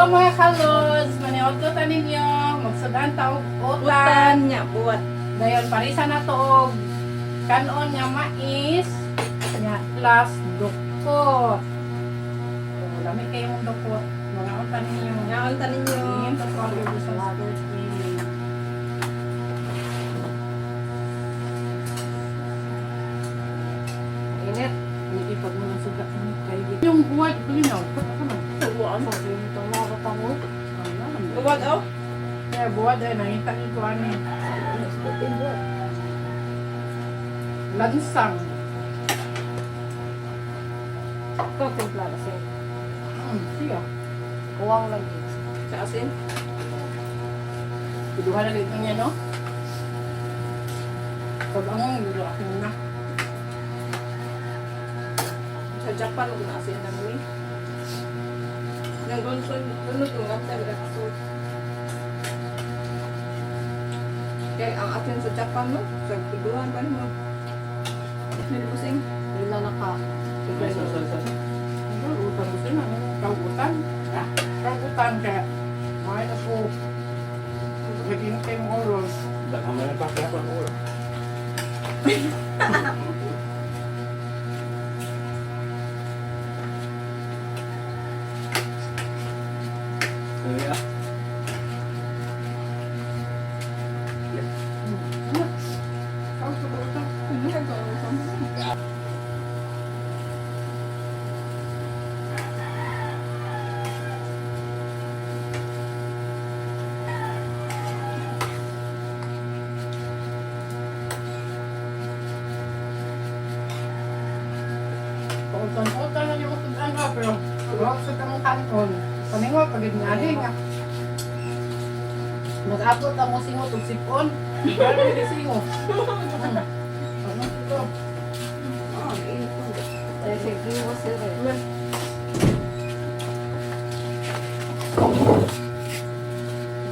Hello, mga kalods! Maniod ko ta ninyo. Magsudan ta og utan. Utan niya, buwat. Dayon parisa na to og kanon nga mais nya plus dukot. Oh, lami kayo mong dukot. Mga unta ninyo. Ngaon ta ninyo. Ingin ta ko ang sa birthday. Init. Hindi pag mo nasuga kay yung buwad linaw. Tuwaan mo. Itong mga katango. Buwat oh. Kaya buwad ay nangita ni ko ani. Lansang. Ito, timpla kasi. Siya. Kuwang lagi. Sa asin. Kuduha na dito niya, no? Pag ang gulo ako na. Sa Japan ug na asin na mi. Nang gonson, lunod ng gata kaso. Kay ang asin sa Japan no, sa tuduhan pa nimo. Nilibusing. Wala na ka. May sauce. Ano, utan ko sila. Kaugutan. Kaugutan kaya. Ay, ako. Naghintay mo oras. Daghan man pa kaya ko ang ulo. Iya. Kaugutan. Ano Kautan-utan na yung sudan ka, pero wala sa kamong kanon. Paningo, pag nga nga. Nag-abot ang singot og sipon. Wala na singot. Ano ito? Oh, init mo. Ay, sige mo sir eh.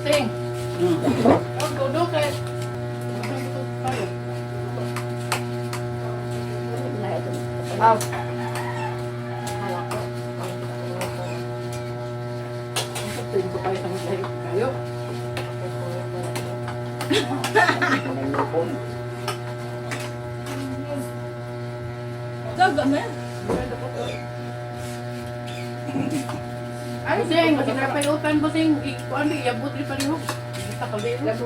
Sing. Oh, todo kay. Ano ito tayo? Aw. Hala ko. Ito ko kayo sa mga kayo. May lupon. Daga na. Ay, sing, kasi napayutan mo sing, ikuan di iabot rin palihog. Sa kaldero.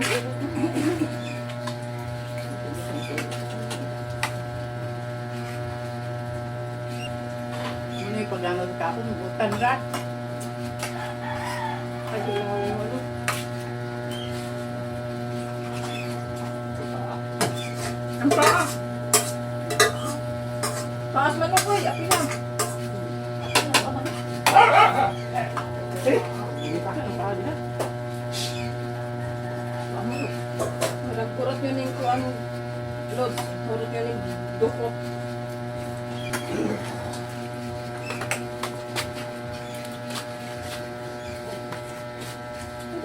Muna yung paglanod ka ako, utan ra. Ay, ano. Ang paa. Paas man ako eh. Api na. Hindi pa ang paa diha. Marag kurot yun yung kuan. Lods. Kurot yun yung dukot.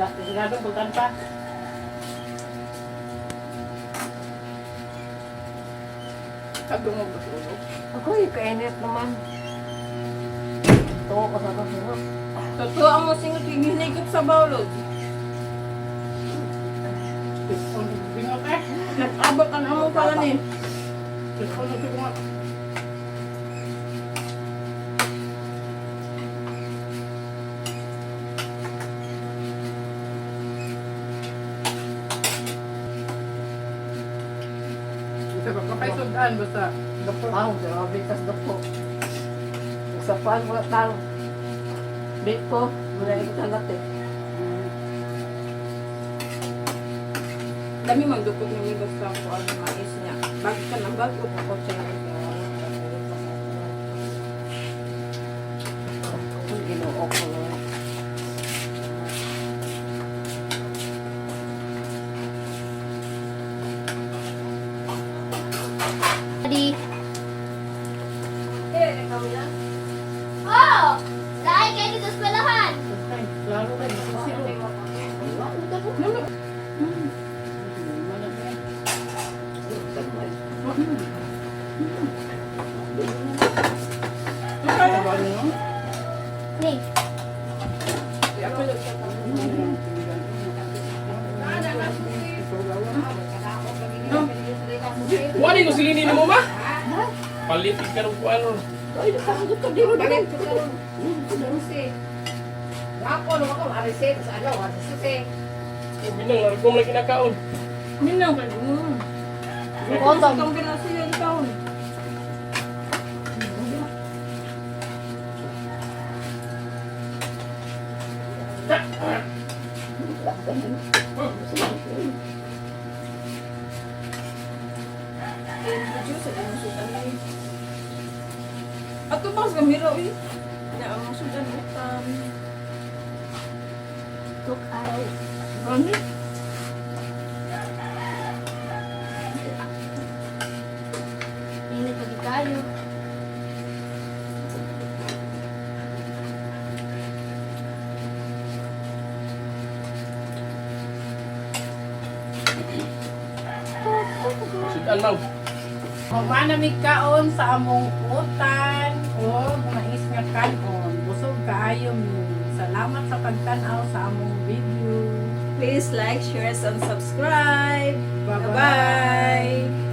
Sigurado, butan pa. Kadungog ba sa ulo? Ako, kainit naman. Tuwa ko sa kasunod. Totoo ang mo singot hinigop sa bawlod. Sipon, bingot eh. Nag-abot ang amo pala ni. Sipon, bingot. Isa pa kay sudan basta doktor. Ang grabe kas dako. Sa pan mo tang. Dito, mula ito natin. Dami man dukot ni mi basta kuan mais niya. Bakit ka nang bago ko siya na. Ang Ginoo ko Lord. Daddy. Eh, ikaw na. Oh! Dahil kayo dito sa eskwelahan. Ay, klaro kay siro. Ni. Ako Palit ka ng kuan ron. Ay, nakagusto dito. Palit ko karon. Susi. Ako no ako arise sa ano, susi. Minang, narigom lagi nakaon. Minaw ka mo. Otong. Kang ginasiyan taon. Introduce sa ang sudan eh. Ato ba sa kamera eh? Na ang sudan utan. Tuk araw. Ano? Init pag kayo. Sudan lang. Humanamig kaon sa among utan o mais nga kanon. Busog kaayo mi. Salamat sa pagtan-aw sa among video. Please like, share, and subscribe. Bye-bye. Bye-bye.